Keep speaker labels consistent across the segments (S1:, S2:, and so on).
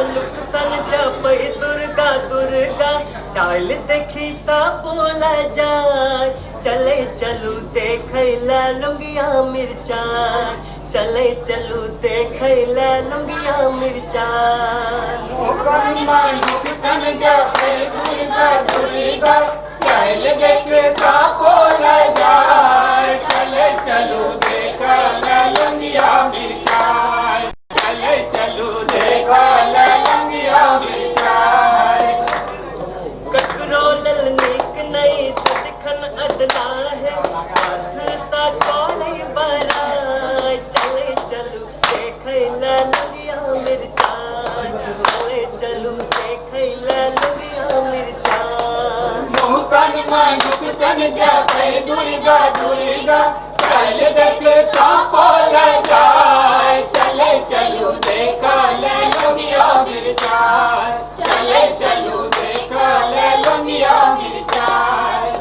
S1: मनुख सन जपै दुर्गा दुर्गा चाल देखी सापोला जाय। चले चलू देखै ला लुंगिया मिर्चाई, चले चलू देखै ला लुंगिया मिर्चाई।
S2: मनुख सन जपै दुर्गा दुर्गा चाल देखे सापोला जाय। चले चलू देखै ला लुंगिया मिर्चाई, चले चलू देखै ला लुंगिया मिर्चाई।
S1: ककरो लल नीक नहीं सदखन अदला है, साथ सा करे बराय। चले चलू देखै ला लुंगिया मिर्चाई, चले चलू देखै ला लुंगिया मिर्चाई।
S2: मुँह कान मनुख सन जपै दुर्गा दुर्गा चल देखे सापोला जाय। चले चलू देखै ला लुंगिया मिर्चाई, चले चलू देखै ला लुंगिया मिर्चाई।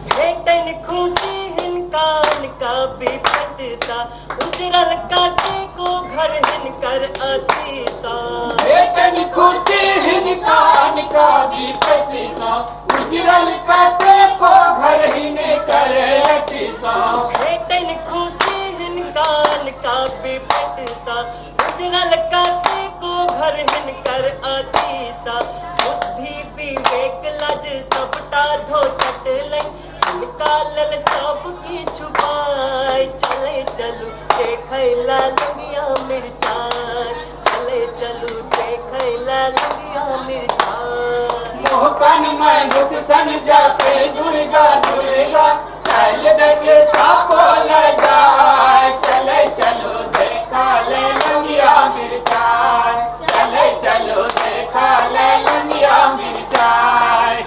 S1: भेटन खुशी हिनका अनका विपत सा, उजरल काटे को घर हिनकर अतीसा।
S2: भेटन खुशी हिनका अनका विपत सा, उजरल काटे को घर हिनकर अतीसा।
S1: भेटन खुशी हिनका अनका विपत सा, उजरल काटे को घर हिनकर अतीसा। बुद्धि विवेक लज सबटा धो चटलनि, हिनका लल सब किछु पाय। चले चलू देखै ला लुंगिया मिर्चाई, चले चलू देखै ला लुंगिया मिर्चाई।
S2: मुँह कान मनुख सन जपै दुर्गा दुर्गा चल देखे सापोला जाय। चले चलू देखा ले लुंगिया मिर्चाई, चले चलू देखा ले लुंगिया मिर्चाई।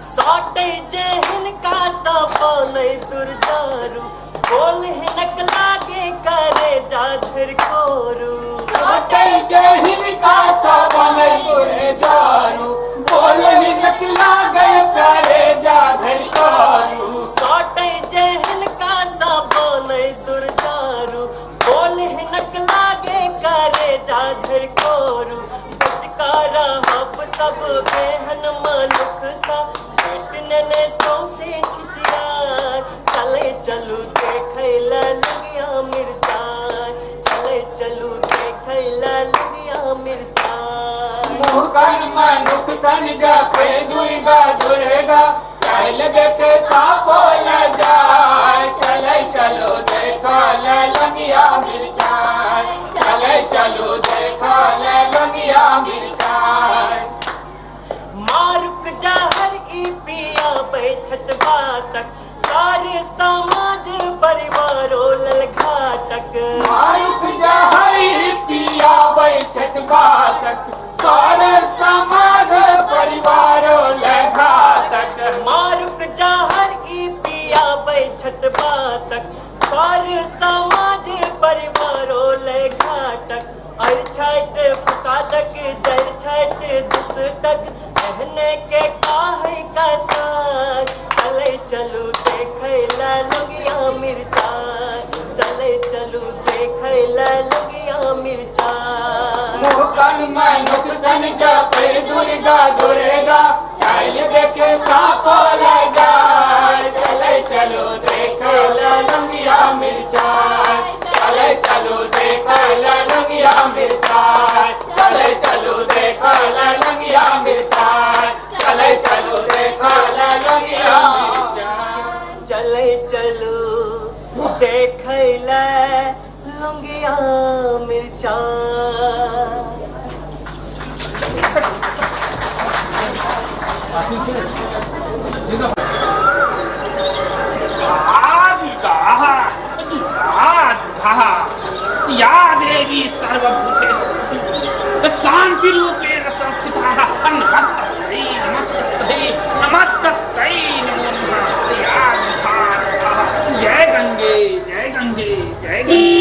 S1: सटै जे हिनका सपनै दुर्दारू, बोल हिनक लागे करे जाधर कोरू।
S2: सटै जे हिनका सपनै दुर्दारू, बोल हिनक लागे करे जाधर कोरू।
S1: सटै जे हिनका सपनै दुर्दारू, बोल हिनक लागे करे जाधर कोरू। बचका रहब सब एहन मनुख सा, पेट नेने सौंसे छिछियाय। चले चलू देखै ला लुंगिया मिर्चाई, चले चलू देखै ला लुंगिया मिर्चाई।
S2: मुँह कान मनुख सन जपै दुर्गा दुर्गा चल देखे सापोला जाय। चले चलू देखा ले लुंगिया मिर्चाई, चले चलू देखा ले लुंगिया मिर्चाई।
S1: मारुक जहर ई पिया बैछत बातक, सारे समाज परिवारो लल घाटक।
S2: मारुक जहर ई पिया बैछत बातक, सारे समाज परिवारो लल घाटक।
S1: मारुक जहर ई पिया बैछत बातक, सारे समाज परिवारो लल घाटक। अर छठ फसादक जर छठ दुष्टक, एहने के काहे कसार। चले चलू देखै ला लुंगिया मिर्चाई, चले चलू देखै ला लुंगिया मिर्चाई।
S2: मुँह कान मनुख सन जपै दुर्गा दुर्गा चल देखे सापोला जाय। चले चलू देखै ला लुंगिया मिर्चाई, चले चलू देखै ला लुंगिया मिर्चाई। चले चलू देखै ला लुंगिया मिर्चाई, चले चलू देखै ला लुंगिया मिर्चाई।
S1: चले चलू देखै ला लुंगिया मिर्चाई।
S3: दुर्गा दुर्गा दुर्गा या देवी सर्वभूतेषु शांति रूपेण संस्थिता, नमस्तस्यै नमस्तस्यै नमस्तस्यै नमो नमः। या दुर्गा दुर्गा, जय गंगे जय गंगे जय गंगे।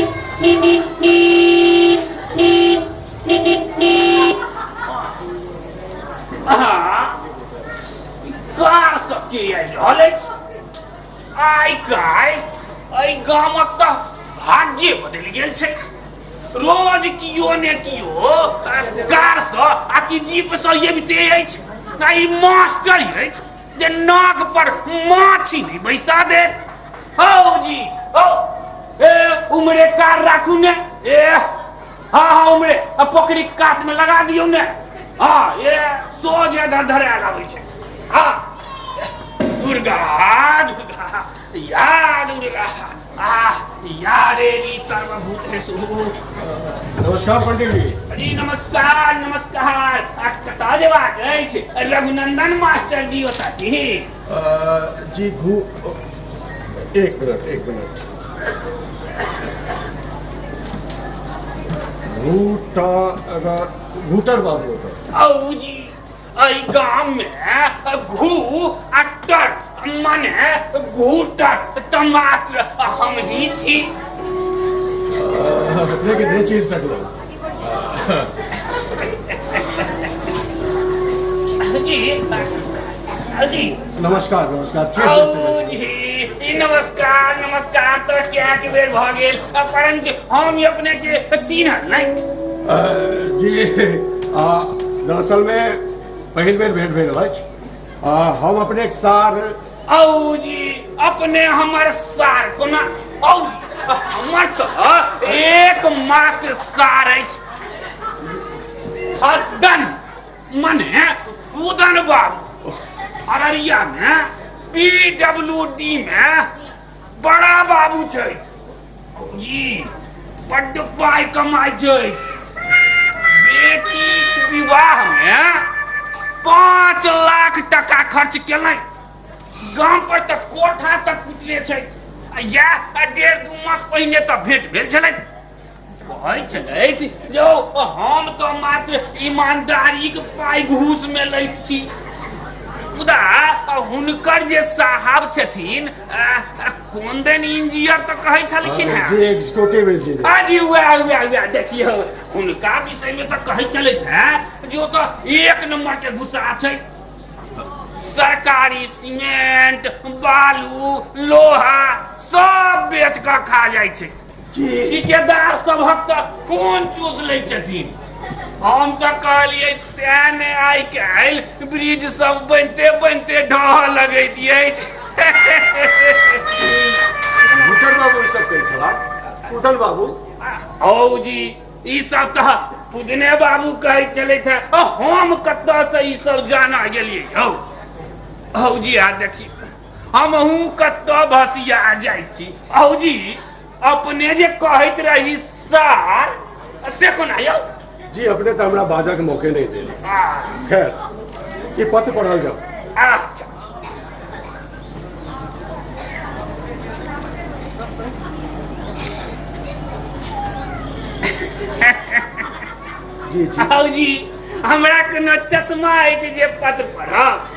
S3: कार सबके आबि रहल अछि। आइ काल्हि एहि गामक तऽ भाग्ये बदलि गेल छै। रोज कियो ने कियो कि जीप सँ अबिते अछि आ ई मास्टर अछि जे नाक पर माछी नहि बैसा देत। हौ जी हौ, ए उमरे कार राखू ने, ए हाँ हाँ उमरे आ पोखरिक कात में लगा दियौ ने। हाँ ए सोझ धर धरायल आबै छै। हाँ दुर्गा दुर्गा या दुर्गा आ या देवी सर्वभूतेषु।
S4: नमस्कार पंडित जी।
S3: अरे नमस्कार नमस्कार। आ कतऽ जेबाक अछि रघुनंदन मास्टर जी ओतऽ की?
S4: जी घू एक मिनट एक मिनट। घूटर घूटर बाबू ओतऽ।
S3: औ जी एहि गाम में घू आ टर माने घूटर तऽ मात्र हम ही छी।
S4: अपने के नहीं चिन्ह सकलहुँ।
S3: जी जी
S4: नमस्कार नमस्कार, चिन्ह नहि
S3: औ
S4: सकै छी।
S3: जी ई नमस्कार नमस्कार तऽ कएक बेर भऽ गेल, परंच हम अपने के चिन्हल नहि।
S4: जी दरअसल में पहिल बेर भेंट भेल अछि। हम अपने एक सार।
S3: औ जी अपने हमर सार कोना? औ जी हमर तऽ एकमात्र सार अछि फद्दन माने उदन बाबू, अररिया में पीडब्ल्यूडी में बड़ा बाबू छथि। जी बड्ड पाइ कमाइ छथि। बेटीक विवाह में 5 लाख टका खर्च केलनि। गाम पर तऽ कोठा तक पिटले छथि। आ इएह 1.5-2 मास पहिने तऽ भेंट भेल छलै। कहै छलथि जे हम तऽ मात्र ईमानदारीक पाइ घूस में लैत छी, मुदा हुनकर जे साहब छथिन कोन दिन इंजीनियर तऽ कहै छलखिन हेँ।
S4: जी एग्जीक्यूटिव इंजीनियर।
S3: हाँ जी वएह वएह वएह। देखियौ हुनका विषय में तऽ कहै छलथि हेँ जे ओ तऽ 1 नंबर के घुसा छै। सरकारी सीमेंट बालू लोहा सब बेच कऽ खा जाइ छै। ठिकेदार सबहक तऽ खून चूस लै छथिन। हम तऽ कहलियै तें ने आइ काल्हि ब्रिज सब बनते बनते ढह लगैत अछि।
S4: घूटर बाबू ई सब कहै छलाह उदन बाबू।
S3: औ जी ई सब तऽ फुदने बाबू कहै छलथि हेँ। हम कतऽसँ ई सब जाना गेलियै हौ। हौ जी आ देखी हमहूँ कतऽ भसिया जाइ छी। हौ जी अपने जे कहैत रही सार से कोना यौ?
S4: जी अपने तऽ हमरा बाजक मौके नहीं देल। खैर ई पत्र पढ़ल जाओ।
S3: अच्छा
S4: जी जी।
S3: हौ जी हमरा कोनो चश्मा अछि जे पत्र पढ़ब,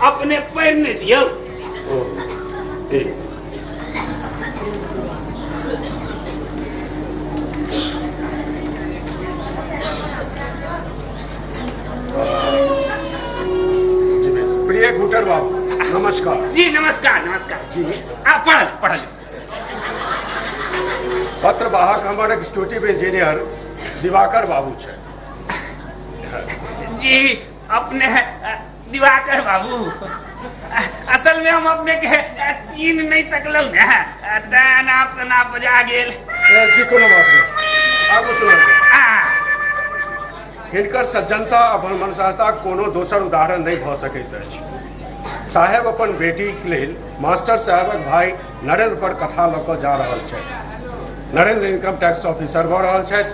S3: अपने पढ़ि नहि दियौ।
S4: ओ ठीक। जी बेस। प्रिय घूटर बाबू नमस्कार।
S3: जी नमस्कार नमस्कार।
S4: जी
S3: आ पढ़ल पढ़ल।
S4: पत्र वाहक हमर एग्जीक्यूटिव इंजीनियर दिवाकर बाबू छथि।
S3: जी अपने दिवाकर बाबू, असल में हम अपने के चीन नहीं सकलहुँ ने, तें अनाप शनाप बजा गेल।
S4: जी कोनो बात नहीं, आगू सुनल। हिनकर सज्जनता आ भलमनसाहता कोनो दोसर उदाहरण नहीं भऽ सकैत अछि। साहेब अपन बेटीक लेल मास्टर साहेबक भाई नरेंद्र पर कथा लऽ कऽ जा रहल छथि। नरेंद्र इनकम टैक्स ऑफिसर भऽ रहल छथि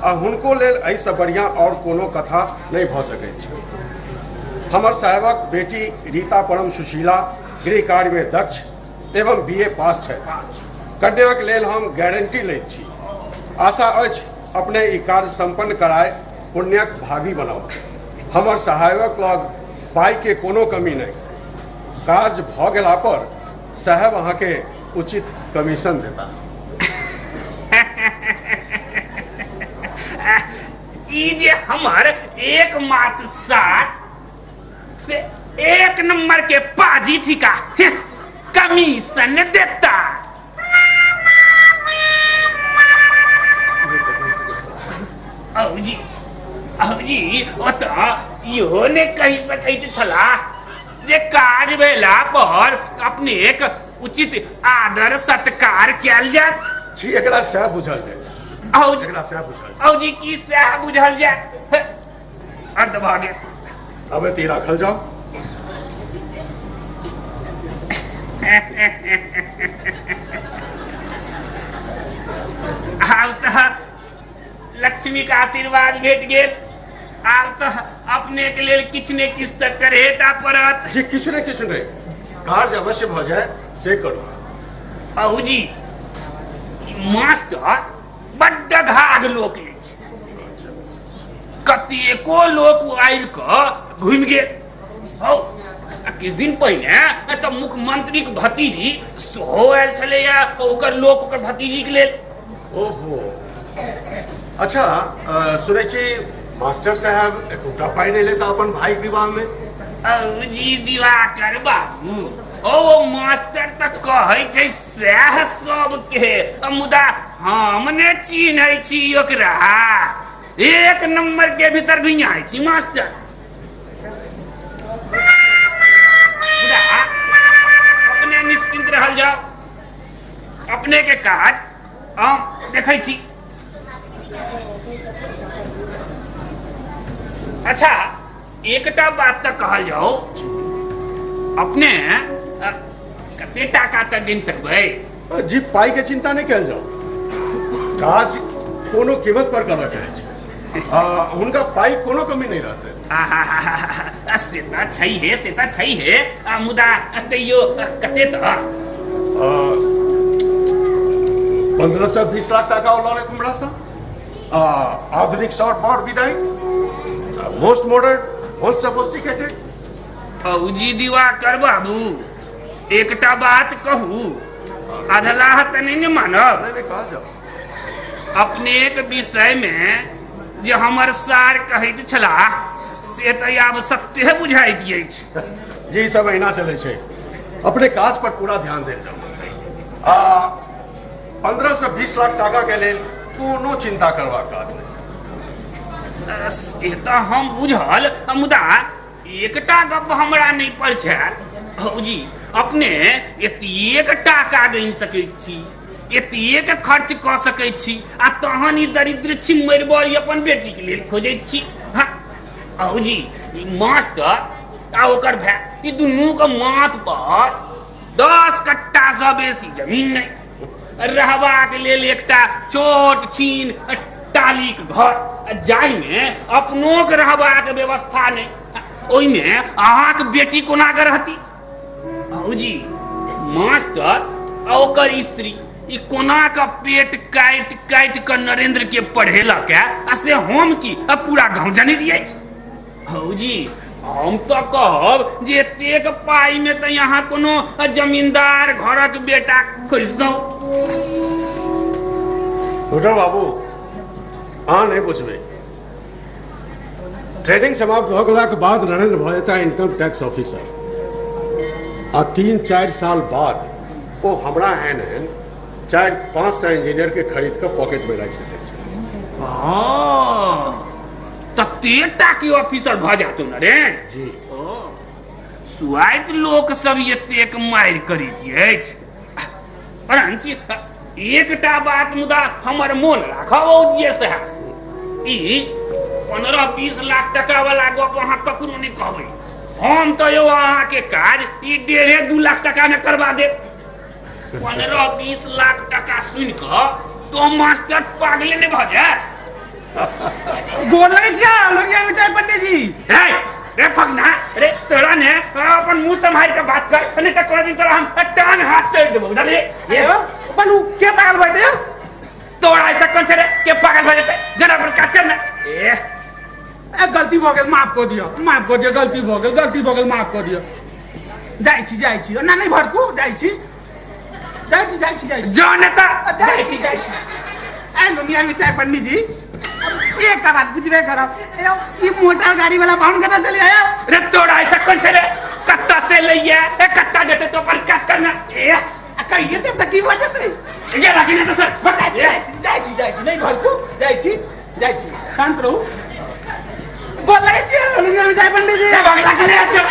S4: आ हुनको लेल एहिसँ बढ़िआँ आओर कोनो कथा नहि भऽ सकैत छै। हमर साहेबक बेटी रीता परम सुशीला गृह कार्यमे दक्ष एवं बीए पास छथि। कन्याक लेल हम गारंटी लैत छी। आशा अछि अपने ई कार्य संपन्न कराय पुण्यक भागी बनाउ। हमर साहेबक लग पाइके कोनो कमी नहि। कार्य भऽ गेला पर साहेब अहाँके उचित कमीशन देता।
S3: ई जे हमर एकमात्र सार से 1 नंबर के पाजी थिका, कमीशन देता। औ जी जी ओतऽ इहो ने कहि सकैत छलाह जे काज भेला पर अपनेक उचित आदर सत्कार कयल जायत।
S4: छी एकरा सएह बुझल जाय। एकरा सएह बुझल जाय।
S3: जी की सएह बुझल जाय? अर्ध भऽ गेल।
S4: अब एतहि राखल जाओ।
S3: आब तऽ लक्ष्मी के आशीर्वाद भेट गेल। आब तऽ अपने के लेल किछु ने किछु तऽ करेटा पड़त।
S4: जी किछु ने किछु नहि, कार्य अवश्य भऽ जाय से करू।
S3: बाबूजी मास्टर बड्ड घाघ लोक अछि, कतेको लोक आबि कऽ घुमि गेल। हौ आ किछु दिन पहिने तऽ मुख्यमंत्रीक भतीजी सेहो आयल छलैया, ओकर लोक ओकर भतीजीके लेल।
S4: ओहो अच्छा, सुनै छी मास्टर साहब एकोटा पाइ नहि लेता अपन भाईक विवाहमे।
S3: जी दिवाकर बाबू, ओ मास्टर तऽ कहै छै सएह सबके, मुदा हम ने चिन्है छी ओकरा। एक नंबर के भीतर घुइयाइ छी मास्टर। मुदा अपने निश्चिंत रहल जाओ, अपने के काज हम देखै छी। अच्छा एकटा बात तऽ कहल जाओ, अपने कते टाका तक गिन सकबै?
S4: जी पाई के चिंता नहीं कयल जाओ, काज कोनो कीमत पर करऽ के अछि। हुनका पाई कोनो कमी नहीं रहतै।
S3: से तऽ छैहे, से तऽ छैहे, मुदा तैयो कते तऽ?
S4: 15 से 20 लाख टाका लऽ लेत हमरा से। आधुनिक शॉर्ट बॉर्ड विदाई, मोस्ट मॉडर्न, मोस्ट सोफिस्टिकेटेड।
S3: जी दिवाकर बाबू एकटा बात कहू, अधलाह तऽ नहीं ने मानब?
S4: नहीं, कहल जाओ।
S3: अपनेक विषय में जे हमर सार कहैत छलाह से तऽ आब सत्य बुझाइत अछि।
S4: जी सब अहिना चलै छै, अपने काज पर पूरा ध्यान देल जाओ। 15 से 20 लाख टाका के लेल कोनो चिंता करबाक काज नहि।
S3: से तऽ हम बुझल, मुदा एकटा गप हमरा नहि परछायल। जी अपने एतेक टाका गनि सकैत छी, एतेक खर्च कऽ सकैत छी, आ तहन ई दरिद्र छिम्मरि बड़ी अपन बेटीके लेल खोजैत छी। हाँ जी ई मास्टर आ ओकर भाय ई दुनूके माथ पर 10 कट्टासँ बेसी जमीन नहि, रहबाक लेल एकटा छोट छीन टालीक घर जाहिमे अपनोक रहबाक व्यवस्था नहि, ओहिमे अहाँक बेटी कोना के रहती? जी मास्टर आ ओकर स्त्री ई कोना के पेट काटि काटि कऽ नरेंद्र के पढ़ेलक आ से हम की आ पूरा गाँव जनैत अछि। जी हम तऽ कहब जे एतेक पाइ मे तऽ यहाँ कोनो जमींदार घरक बेटा खोजतहुँ।
S4: डॉक्टर बाबू अहाँ नहि बुझबै, ट्रेनिंग समाप्त भऽ गेलाक बाद नरेंद्र भऽ जेता इनकम टैक्स ऑफिसर, आ 3-4 साल बाद ओ हमरा एहन एहन 4-5 टा इंजीनियर के खरीद कऽ पॉकेट में राखि सकैत छै।
S3: ततेक के ऑफिसर भऽ जातो नरेंद्र
S4: जी।
S3: सुआइत लोक सब एतेक मारि करैत अछि। परंच एकटा बात मुदा हमर मोन राखब जे साहब, ई 15-20 लाख टका वाला गप अहाँ ककरो नहि कहबै। हम तऽ यौ अहाँके काज ई 1.5-2 लाख टका में करवा देब। 15-20 लाख टका सुनि कऽ तो मास्टर पागले नहि भऽ जाय।
S5: गोर लगै छियै लोहिया मिठाई पंडित जी।
S3: रे रे फगना, रे तोरा ने अपन मुंह सम्हारि के बात कर, नहीं तऽ कोनो दिन तोरा हम टांग हाथ तोड़ि देबौ, बुझलियै?
S5: बनू के पागल भऽ जेतै?
S3: तोरा ऐसा कोन छै रे के पागल भऽ जेतै? जना पर काज कर ने।
S5: ए गलती भऽ गेल, माफ कऽ दिअ, माफ कऽ दिअ, गलती भऽ गेल, गलती भऽ गेल, माफ कऽ दिअ। जाइ छी, जाइ छी, ओना नहि भड़कू, जाइ छी, जाइ छी, जाइ छी, जाइ छी।
S3: जो नेता
S5: जाइ छी, जाइ छी। ए लोहिया मिठाई पंडित जी एकटा बात बुझबे करब, ई मोटर गाड़ी वाला बाउन कतऽ चलि आया?
S3: रे तोरा ऐसा कोन छै रे कत्ता से लैया, ए कत्ता जेतै तो पर काज करना। ए
S5: आ कहिए देब तऽ की भऽ जेतै?
S3: ये लागी ने तऽ सर।
S5: जाइ छी, जाइ छी, जाइ छी, जाइ छी, नहि भड़कू, जाइ छी, जाइ छी, शांत रहू। मिरचाई पंडीजी।
S3: ए, भगला कि नहि आजकल?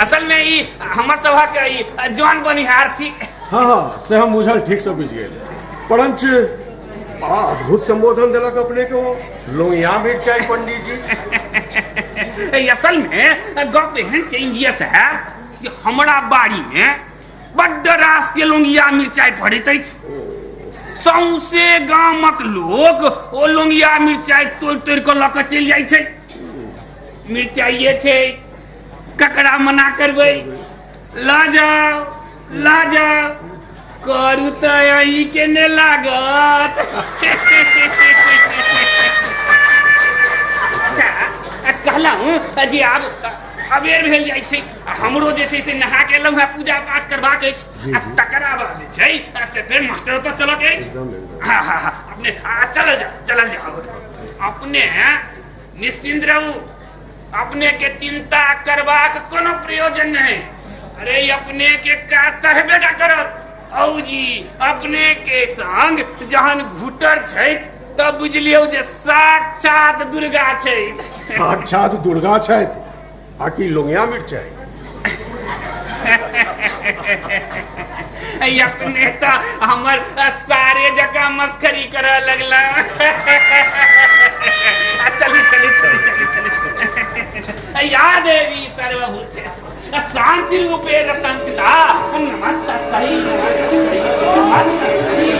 S3: असल में ई हमर सभक ई जौन बनिहार थिक।
S4: हाँ हाँ, से हम बुझल, ठीक से बुझि गेल। परंच बड़ा अद्भुत संबोधन देलक अपने के वो लोहिया मिरचाई पंडीजी।
S3: असल में गप एहन छै इंजीनियर साहब कि हमरा बाड़ी में बड्ड रास के लोंगिया मिरचाई फड़ैत अछि। सौंसे गामक लोक ओ लोंगिया मिरचाई तोड़ि तोड़ि कऽ लऽ कऽ चलि जाइ छै। मिरचाइए छै, ककरा मना करबै? लऽ जाउ लऽ जाउ, करू तऽ अहींके ने लागत। अच्छा कहलहुँ जे आब अबेर भेल जाइ छै, आ हमरो जे छै से नहा के एलहुँ हेँ, पूजा पाठ करबाक अछि, आ तकरा बाद जे छै से फेर मास्टर ओतऽ चलऽ के अछि। हाँ हाँ हाँ, अपने चलल जाउ चलल जाउ। अपने निश्चिंत रहू, अपने के चिंता करबाक कोनो प्रयोजन नहीं। अरे अपने के काज तऽ हेबे टा करत। औ जी अपने के संग जहन घुटर छथि तब बुझि लियौ जे साक्षात दुर्गा छथि।
S4: साक्षात दुर्गा छथि आ कि लोंगिया मिरचाई?
S3: अपने तऽ हमर सारे जकाँ मस्खरी करऽ लगला। चली चली चली चली चली। या देवी सर्वभूतेषु शांति रूपेण संस्थिता नमस्तस्यै नमस्तस्यै।